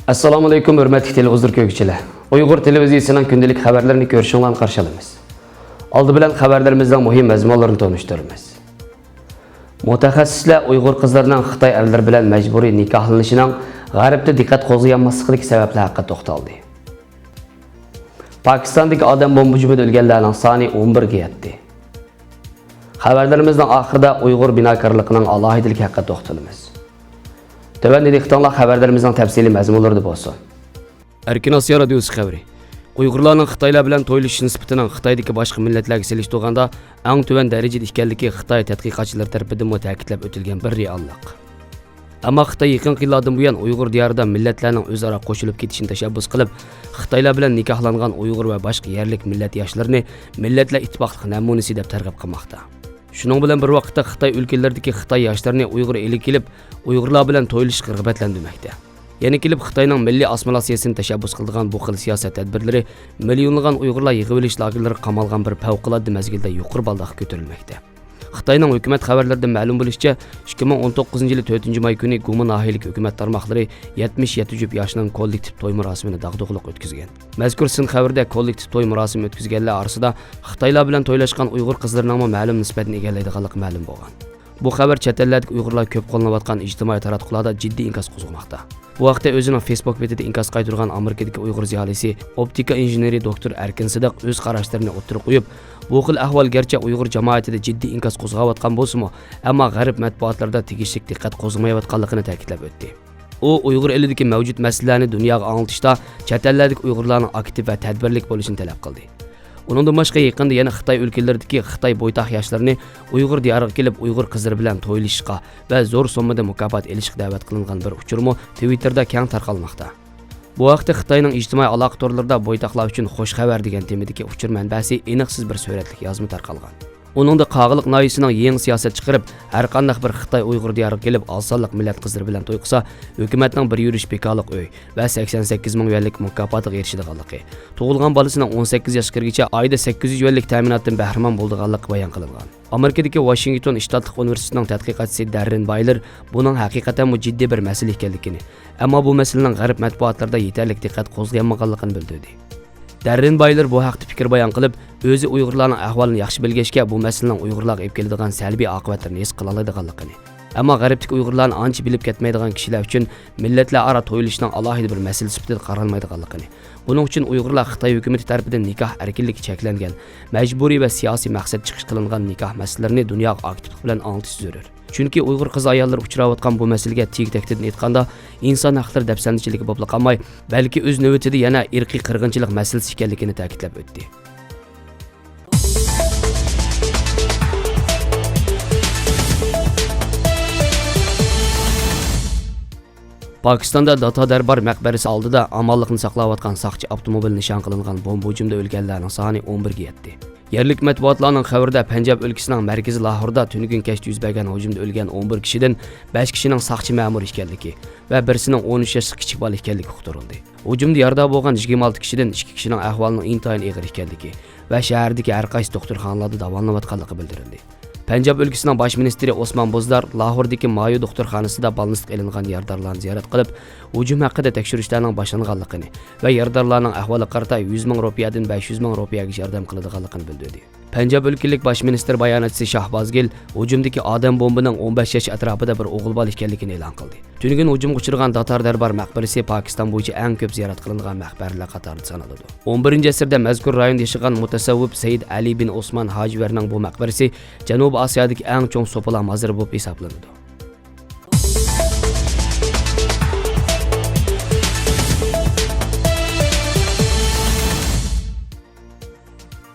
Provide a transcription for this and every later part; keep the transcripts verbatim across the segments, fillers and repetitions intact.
ئەسسالامۇئەلەيكۇم، ھۆرمەتلىك تېلېۋىزور كۆرگۈچىلەر. ئۇيغۇر تېلېۋىزىيىسىنىڭ كۈندىلىك خەۋەرلىرىنى كۆرۈشۈڭلارنى قارشى ئالىمىز. ئالدى بىلەن خەۋەرلىرىمىزنىڭ مۇھىم مەزمۇنلىرىنى تونۇشتۇرىمىز. مۇتەخەسسىسلەر ئۇيغۇر قىزلىرىنىڭ خىتاي ئەرلىرى بىلەن مەجبۇرىي نىكاھلىنىشىنىڭ غەربتە دىققەت قوزغىيالماسلىقىدىكى سەۋەبلەر ھەققىدە توختالدى. پاكىستاندىكى ئادەم بومبا ھۇجۇمىدا ئۆلگەنلەرنىڭ سانى ئون بىرگە يەتتى. خەۋەرلىرىمىزنىڭ ئاخىرىدا ئۇيغۇر بىناكارلىقىنىڭ ئالاھىدىلىكى ھەققىدە توختىلىمىز. تۆۋەندە دىققىتىڭلار خەۋەرلىرىمىزنىڭ تەپسىلىي مەزمۇنلىرىدا بولسۇن. ئەركىن ئاسىيا رادىيوسى خەۋىرى. ئۇيغۇرلارنىڭ خىتايلار بىلەن تويلىشىش نىسبىتىنىڭ خىتايدىكى باشقا مىللەتلەرگە سېلىشتۇرغاندا ئەڭ تۆۋەن دەرىجىدە ئىكەنلىكى خىتاي تەتقىقاتچىلىرى تەرىپىدىنمۇ تەكىتلەپ ئۆتۈلگەن بىر رېئاللىق. ئەمما خىتاي يېقىنقى يىللاردىن بۇيان ئۇيغۇر دىيارىدا مىللەتلەرنىڭ ئۆزئارا قوشۇلۇپ كېتىشىنى تەشەببۇس قىلىپ، خىتايلار بىلەن نىكاھلانغان ئۇيغۇر ۋە باشقا يەرلىك مىللەت ياشلىرىنى مىللەتلەر ئىتتىپاقلىق نەمۇنىسى دەپ تەرغىب قىلماقتا. شۇنىڭ بىلەن بىر ۋاقىتتا، خىتاي ئۆلكىلىرىدىكى خىتاي ياشلىرىنى ئۇيغۇر ئېلىگە كېلىپ، ئۇيغۇرلار بىلەن تويلىشىشقا رىغبەتلەندۈرمەكتە. يەنە كېلىپ، خىتاينىڭ مىللىي ئاسسىمىلياتسىيىسىنى تەشەببۇس قىلىدىغان بۇ خىل سىياسەت تەدبىرلىرى مىليونلىغان ئۇيغۇرلار يىغىۋېلىش لاگېرلىرىغا قامالغان بىر پەۋقۇلئاددە مەزگىلدە يۇقىرى بالداققا كۆتۈرۈلمەكتە. خىتاينىڭ ھۆكۈمەت خەۋەرلىرىدىن مەلۇم بولۇشىچە، ئىككى مىڭ ئون توققۇزىنچى يىلى تۆتىنچى ماي كۈنى گۇما ناھىيەلىك ھۆكۈمەت تارماقلىرى يەتمىش يەتتە جۈپ ياشنىڭ كوللېكتىپ توي مۇراسىمىنى داغدۇغىلىق ئۆتكۈزگەن. مەزكۇر سىن خەۋىرىدە كوللېكتىپ توي مۇراسىمى ئۆتكۈزگەنلەر ئارىسىدا خىتايلار بىلەن تويلاشقان ئۇيغۇر قىزلىرىنىڭمۇ مەلۇم نىسبەتنى ئىگىلەيدىغانلىقى مەلۇم بولغان. بۇ خەۋەر چەت ئەللەردىكى ئۇيغۇرلار كۆپ قوللىنىۋاتقان ئىجتىمائىي تاراتقۇلاردا جىددىي ئىنكاس قوزغىماقتا. بۇ ھەقتە ئۆزىنىڭ فېيسبۇك بېتىدە ئىنكاس قايتۇرغان ئامېرىكىدىكى ئۇيغۇر زىيالىيسى، ئوپتىكا ئىنژېنېرى دوكتور ئەركىن سىدىق ئۆز قاراشلىرىنى ئوتتۇرىغا قويۇپ، بۇ خىل ئەھۋال گەرچە ئۇيغۇر جامائىتىدە جىددىي ئىنكاس قوزغاۋاتقان بولسىمۇ، ئەمما غەرب مەتبۇئاتلىرىدا تېگىشلىك دىققەت قوزغىمايۋاتقانلىقىنى تەكىتلەپ ئۆتتى. ئۇ ئۇيغۇر ئېلىدىكى مەۋجۇت مەسىلىلەرنى دۇنياغا ئاڭلىتىشتا چەت ئەللەردىكى ئۇيغۇرلارنىڭ ئاكتىپ ۋە تەدبىرلىك بولۇشىنى تەلەپ قىلدى. ئۇنىڭدىن باشقا، يېقىندا يەنە خىتاي ئۆلكىلىرىدىكى خىتاي بويتاق ياشلىرىنى ئۇيغۇر دىيارىغا كېلىپ، ئۇيغۇر قىزلىرى بىلەن تويلىشىشقا ۋە زور سوممىدا مۇكاپات ئېلىشقا دەۋەت قىلىنغان بىر ئۇچۇرمۇ تىۋىتتېردا كەڭ تارقالماقتا. بۇ ھەقتە خىتاينىڭ ئىجتىمائىي ئالاقە تورلىرىدا بويتاقلار ئۈچۈن خوش خەۋەر دېگەن تېمىدىكى ئۇچۇر مەنبەسى ئېنىقسىز بىر سۈرەتلىك يازما تارقالغان. ئۇنىڭدا قاغىلىق ناھىيىسىنىڭ يېڭى سىياسەت چىقىرىپ، ھەرقانداق بىر خىتاي ئۇيغۇر دىيارىغا كېلىپ، ئاز سانلىق مىللەت قىزلىرى بىلەن توي قىلسا، ھۆكۈمەتنىڭ بىر يۈرۈش بىكارلىق ئۆي ۋە سەكسەن سەككىز مىڭ يۈەنلىك مۇكاپاتىغا ئېرىشىدىغانلىقى، تۇغۇلغان بالىسىنىڭ ئون سەككىز ياشقا كىرگىچە ئايدا سەككىز يۈز يۈەنلىك تەمىناتتىن بەھرىمەن بولىدىغانلىقى بايان قىلىنغان. ئامېرىكىدىكى ۋاشىنگتون شتاتلىق ئۇنىۋېرسىتېتىنىڭ تەتقىقاتچىسى دەررېن بايلېر بۇنىڭ ھەقىقەتەنمۇ جىددىي بىر مەسىلە ئىكەنلىكىنى، ئەمما بۇ مەسىلىنىڭ غەرب مەتبۇئاتلىرىدا يېتەرلىك دىققەت قوزغىيالمىغانلىقىنى بىلدۈردى. دەررېن بايلېر بۇ ھەقتە پىكىر بايان قىلىپ، ئۆزى ئۇيغۇرلارنىڭ ئەھۋالىنى ياخشى بىلگەچكە، بۇ مەسىلىنىڭ ئۇيغۇرلارغا ئېلىپ كېلىدىغان سەلبىي ئاقىۋەتلىرىنى ھېس قىلالايدىغانلىقىنى، ئەمما غەربتىكى ئۇيغۇرلارنى ئانچە بىلىپ كەتمەيدىغان كىشىلەر ئۈچۈن مىللەتلەر ئارا تويلىشىشنىڭ ئالاھىدە بىر مەسىلە سۈپىتىدە قارالمايدىغانلىقىنى، بۇنىڭ ئۈچۈن ئۇيغۇرلار خىتاي ھۆكۈمىتى تەرىپىدىن نىكاھ ئەركىنلىكى چەكلەنگەن، مەجبۇرىي ۋە سىياسىي مەقسەت چىقىش قىلىنغان نىكاھ مەسىلىلىرىنى دۇنياغا ئاكتىپلىق بىلەن ئاڭلىتىش زۆرۈر. چۈنكى ئۇيغۇر قىز-ئاياللىرى ئۇچراۋاتقان بۇ مەسىلىگە تېگى-تەكتىدىن ئېيتقاندا، ئىنسان ھەقلىرى دەپسەندىچىلىكى بولۇپلا قالماي، بەلكى ئۆز نۆۋىتىدە يەنە ئىرقىي قىرغىنچىلىق مەسىلىسى ئىكەنلىكىنى تەكىتلەپ ئۆتتى. پاكىستاندا داتا دەربار مەقبەرىسى ئالدىدا ئامانلىقنى ساقلاۋاتقان ساقچى ئاپتوموبىلى نىشان قىلىنغان بومبا ھۇجۇمىدا ئۆلگەنلەرنىڭ سانى ئون بىرگە يەتتى. يەرلىك مەتبۇئاتلارنىڭ خەۋىرىدە، پەنجاب ئۆلكىسىنىڭ مەركىزى لاھوردا تۈنۈگۈن كەچتە يۈز بەرگەن ھۇجۇمدا ئۆلگەن ئون بىر كىشىدىن بەش كىشىنىڭ ساقچى مەمۇر ئىكەنلىكى ۋە بىرسىنىڭ ئون ئۈچ ياشلىق كىچىك بالا ئىكەنلىكى ئۇقتۇرۇلدى. ھۇجۇمدا يارىدار بولغان يىگىرمە ئالتە كىشىدىن ئىككى كىشىنىڭ ئەھۋالىنىڭ ئىنتايىن ئېغىر ئىكەنلىكى ۋە شەھەردىكى ھەر قايسى دوختۇرخانىلاردا داۋالىنىۋاتقانلىقى بىلدۈرۈلدى. پەنجاب ئۆلكىسىنىڭ باش مىنىستىرى ئوسمان بۇزدار لاھوردىكى مايو دوختۇرخانىسىدا بالنىستقا ئېلىنغان يارىدارلارنى زىيارەت قىلىپ، ھۇجۇم ھەققىدە تەكشۈرۈشلەرنىڭ باشلانغانلىقىنى ۋە يارىدارلارنىڭ ئەھۋالىغا قارىتا يۈز مىڭ رۇپىيەدىن بەش يۈز مىڭ رۇپىيەگىچە ياردەم قىلىدىغانلىقىنى بىلدۈردى. پەنجاب ئۆلكىلىك باش مىنىستىر باياناتچىسى شاھباز گىل ھۇجۇمدىكى ئادەم بومبىنىڭ ئون بەش ياش ئەتراپىدا بىر ئوغۇل بالا ئىكەنلىكىنى ئېلان قىلدى. تۈنۈگۈن ھۇجۇمغا ئۇچرىغان داتار دەربار مەقبىرىسى پاكىستان بويىچە ئەڭ كۆپ زىيارەت قىلىنغان مەقبەرىلەر قاتارىدا سانىلىدۇ. ئون بىرىنچى ئەسىردە مەزكۇر رايوندا ياشىغان مۇتەسەۋۋۇپ سەيىد ئەلى بىن ئوسمان ھاجىۋەرنىڭ بۇ مەقبىرىسى جەنۇبىي ئاسىيادىكى ئەڭ چوڭ سوپىلار مازىرى بولۇپ ھېسابلىنىدۇ.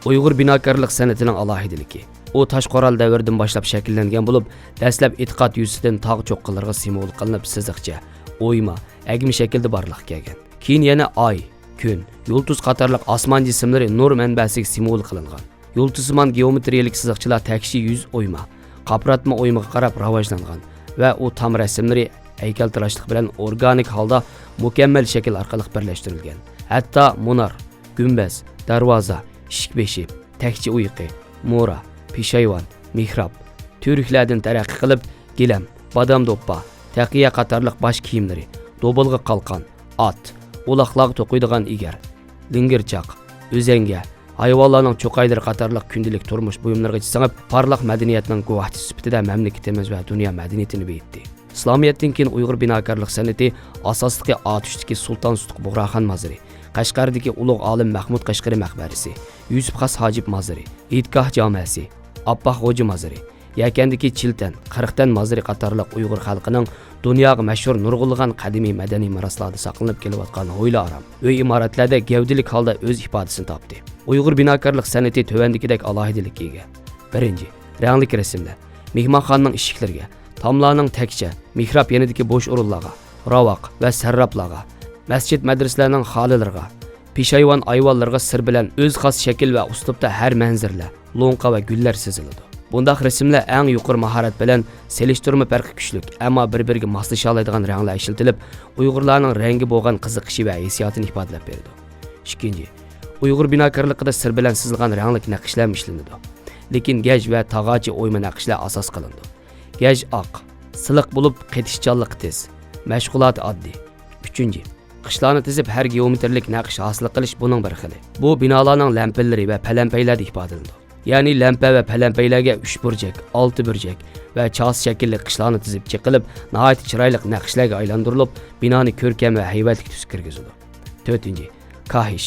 ئۇيغۇر بىناكارلىق سەنئىتىنىڭ ئالاھىدىلىكى. ئۇ تاش قورال دەۋرىدىن باشلاپ شەكىللەنگەن بولۇپ، دەسلەپ ئېتىقاد يۈزىسىدىن تاغ چوققىلىرىغا سىمۋول قىلىنىپ سىزىقچە، ئويما، ئەگمە شەكىلدە بارلىققا كەلگەن. كېيىن يەنە ئاي، كۈن، يۇلتۇز قاتارلىق ئاسمان جىسىملىرى نۇر مەنبەسىگە سىمۋول قىلىنغان. يۇلتۇزسىمان گېئومېترىيەلىك سىزىقچىلار تەكشى يۈز ئويما، قاپارتما ئويمىغا قاراپ راۋاجلانغان ۋە ئۇ تام رەسىملىرى ھەيكەلتىراشلىق بىلەن ئورگانىك ھالدا مۇكەممەل شەكىل ئارقىلىق بىرلەشتۈرۈلگەن. ھەتتا مۇنار، گۈمبەز، دەرۋازا، ئىشىك بېشى، تەكچە ئۇيىقى، مورا، پېشايۋان، مېھراب، تۈۋرۈكلەردىن تەرەققىي قىلىپ، گىلەم، بادام دوپپا، تەقىيە قاتارلىق باش كىيىملىرى، دوبىلغا قالقان، ئات، ئۇلاقلارغا توقۇيدىغان ئېگەر، لىڭگىرچاق، ئۆزەڭگە، ھايۋانلارنىڭ چوقايلىرى قاتارلىق كۈندىلىك تۇرمۇش بۇيۇملىرىغىچە سىڭىپ، پارلاق مەدەنىيەتنىڭ گۇۋاھچىسى سۈپىتىدە مەملىكىتىمىز ۋە دۇنيا مەدەنىيىتىنى بېيىتتى. ئىسلامىيەتتىن كېيىن ئۇيغۇر بىناكارلىق سەنئىتى ئاساسلىقى ئاتۇشتىكى سۇلتان سۇتۇق بۇغراخان مازىرى، قەشقەردىكى ئۇلۇغ ئالىم مەھمۇد قەشقىرى مەقبەرىسى، يۈسۈپ خاس ھاجىپ مازىرى، ھېيتگاھ جامەسى، ئاپپاق غوجا مازىرى، يەكەندىكى چىلتەن، قىرىقتەن مازىرى قاتارلىق ئۇيغۇر خەلقىنىڭ دۇنياغا مەشھۇر نۇرغۇنلىغان قەدىمىي مەدەنىي مىراسلاردا ساقلىنىپ كېلىۋاتقان ھويلا-ئارام، ئۆي-ئىمارەتلەردە گەۋدىلىك ھالدا ئۆز ئىپادىسىنى تاپتى. ئۇيغۇر بىناكارلىق سەنئىتى تۆۋەندىكىدەك ئالاھىدىلىككە ئىگە. بىرىنچى، رەڭلىك رەسىملەر. مېھمانخانىنىڭ ئىشىكلىرىگە، تاملارنىڭ تەكچە، مېھراب يېنىدىكى بوش ئورۇنلارغا، راۋاق ۋە سەرراپلارغا، مەسچىت-مەدرىسىلەرنىڭ خالىلىرىغا، پېشايۋان ئايۋانلىرىغا سىر بىلەن ئۆز خاس شەكىل ۋە ئۇسلۇبتا ھەر مەنزىرىلەر، لوڭقا ۋە گۈللەر سىزىلىدۇ. بۇنداق رەسىملەر ئەڭ يۇقىرى ماھارەت بىلەن سېلىشتۇرما پەرقى كۈچلۈك، ئەمما بىر-بىرىگە ماسلىشالايدىغان رەڭلەر ئىشلىتىلىپ، ئۇيغۇرلارنىڭ رەڭگە بولغان قىزىقىشى ۋە ھېسسىياتىنى ئىپادىلەپ بېرىدۇ. ئىككىنچى، ئۇيغۇر بىناكارلىقىدا سىر بىلەن سىزىلغان رەڭلىك نەقىشلەرمۇ ئىشلىنىدۇ. لېكىن گەج ۋە تاغاچى ئويما نەقىشلەر ئاساس قىلىنىدۇ. گەج ئاق، سىلىق بولۇپ، قېتىشچانلىقى تېز. مەشغۇلاتى ئاددىي. ئۈچىنچى، قىشلارنى تىزىپ، ھەر گېئومېتىرلىك نەقىش ھاسىل قىلىش بۇنىڭ بىر خىلى. بۇ بىنالارنىڭ لەمپىلىرى ۋە پەلەمپەيلەردە ئىپادىلىنىدۇ. يەنى لەمپە ۋە پەلەمپەيلەرگە ئۈچ بۇرجەك، ئالتە بۇرجەك ۋە چاسا شەكىللىك قىشلارنى تىزىپ چېقىلىپ، ناھايىتى چىرايلىق نەقىشلەرگە ئايلاندۇرۇلۇپ، بىنانى كۆركەم ۋە ھەيۋەتلىك تۈسكە كىرگۈزىدۇ. تۆتىنچى، كاھىش.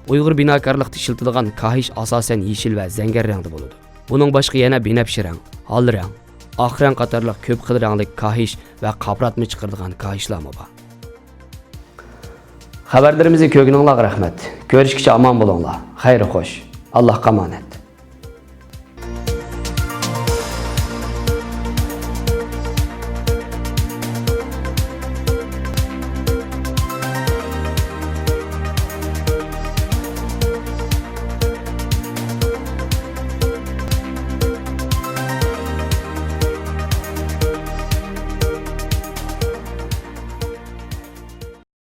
ئۇيغۇر بىناكارلىقتا ئىشلىتىدىغان كاھىش ئاساسەن يېشىل ۋە زەڭگەر رەڭدە بولىدۇ. بۇنىڭ باشقا يەنە بىنەپشە رەڭ، ھال رەڭ، ئاق رەڭ قاتارلىق كۆپ خىل رەڭلىك كاھىش ۋە قاپارتما چىقىرىدىغان كاھىشلارمۇ بار. خەۋەرلىرىمىزنى كۆرگىنىڭلارغا رەھمەت. كۆرۈشكىچە ئامان بولۇڭلار. خەير خوش. ئاللاھقا ئامانەت.